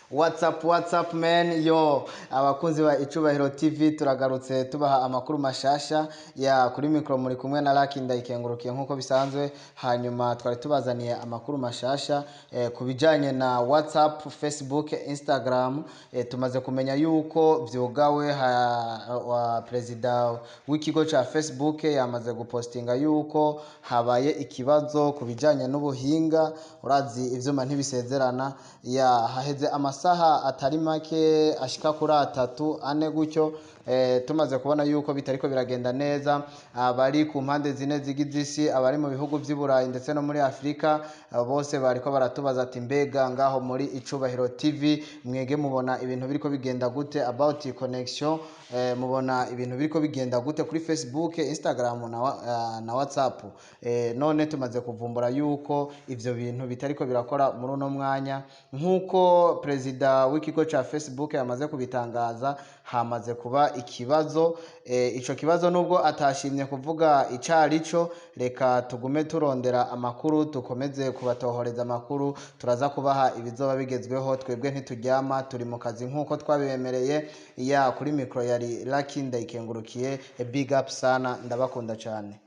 What's up, what's up, man? Yo, abakunzi ba Icubahiro TV, turagarutse tubaha amakuru mashasha. Ya kuri micro muri kumwe na Lucky Ndayikengurukiye nkuko bisanzwe. Hanyuma twari tubazaniye amakuru mashasha ku bijanye na WhatsApp, Facebook, Instagram. Tumaze kumenya yuko vyugawe. Wa perezida w'ikigo ca Facebook yamaze gupostinga yuko habaye ikibazo ku bijanye n'ubuhinga. Urazi ivyuma ntibisezerana. Ya haheze amasaha atari make, ashika kuri 3, 4 gutyo, tumaze kubona yuko bitariko biragenda neza. Abari ku mpande zine zigize isi, abari mu bihugu vy'i Burayi ndetse no muri Afurika, bose bariko baratubaza ati: "Mbega ngaho muri Icubahiro TV mwege mubona ibintu biriko bigenda gute about connection? Mubona ibintu biriko bigenda gute kuri Facebook, Instagram na WhatsApp?" None tumaze kuvumbura yuko ivyo bintu bitariko birakora muri uno mwanya nkuko perezida w'ikigo ca Facebook yamaze kubitangaza. Hamaze kuba ikibazo. Ico kibazo, nubwo atashimye kuvuga icarico, reka tugume turondera amakuru, dukomeze kubatohoreza amakuru. Turaza kubaha ibizoba bigezweho. Twebwe ntituryama, turi mu kazi nkuko twabibemereye. Ya kuri micro yari Lucky Ndayikengurukiye. Big up sana, ndabakunda cyane.